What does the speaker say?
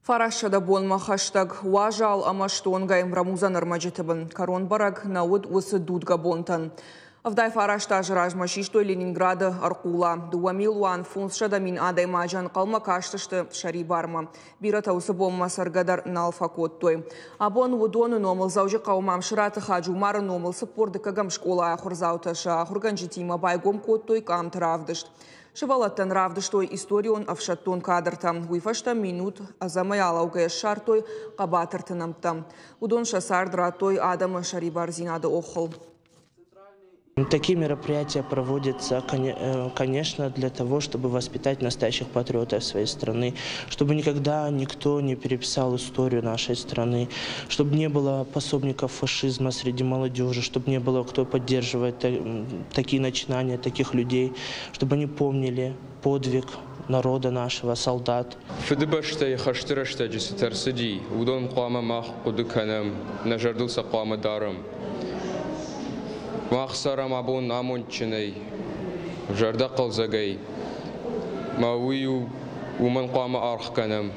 900 бонмӕ хӕстӕг, уазал ӕмӕ стонгӕй рӕмудзӕн ӕрмӕджыты бын. Кӕрон бӕрӕг нӕ уыд уыцы дудгӕ бонтӕн. 79 азы размӕ систой Ленинграды ӕрхъула. 2 500 000 адӕймаджы ӕнхъӕлмӕ кастысты сӕрибармӕ. Бирӕтӕ уыцы бонмӕ цӕргӕ дӕр нал фӕкодтой. Абон уыдоны номыл Дзӕуджыхъӕуы Мамсыраты Хаджумары номыл 42-ӕм скъолайы ахуырдзаутӕ сӕ ахуыргӕнджытимӕ байгом кодтой къамты равдыст. Сывӕллӕттӕн равдыстой историон ӕфсӕддон кадртӕ. Уый фӕстӕ минут ӕдзӕмӕй алӕугӕйӕ ссардтой хъӕбатырты нӕмттӕ. Уыдон сӕ цард радтой адӕмы сӕрибардзинады оххыл. Такие мероприятия проводятся, конечно, для того, чтобы воспитать настоящих патриотов своей страны, чтобы никогда никто не переписал историю нашей страны, чтобы не было пособников фашизма среди молодежи, чтобы не было кто поддерживает такие начинания, таких людей, чтобы они помнили подвиг народа нашего, солдат. Фыдыбӕстӕйы хӕсты рӕстӕджы цытӕ рцыди, уыдон хъуамӕ мах хъуыды кӕнӕм, нӕ зӕрдыл сӕ хъуамӕ дарӕм. Мах цӕрӕм абон амондджынӕй, зӕрдӕхъӕлдзӕгӕй. Мӕ уый у, уымӕн хъуамӕ аргъ кӕнӕм.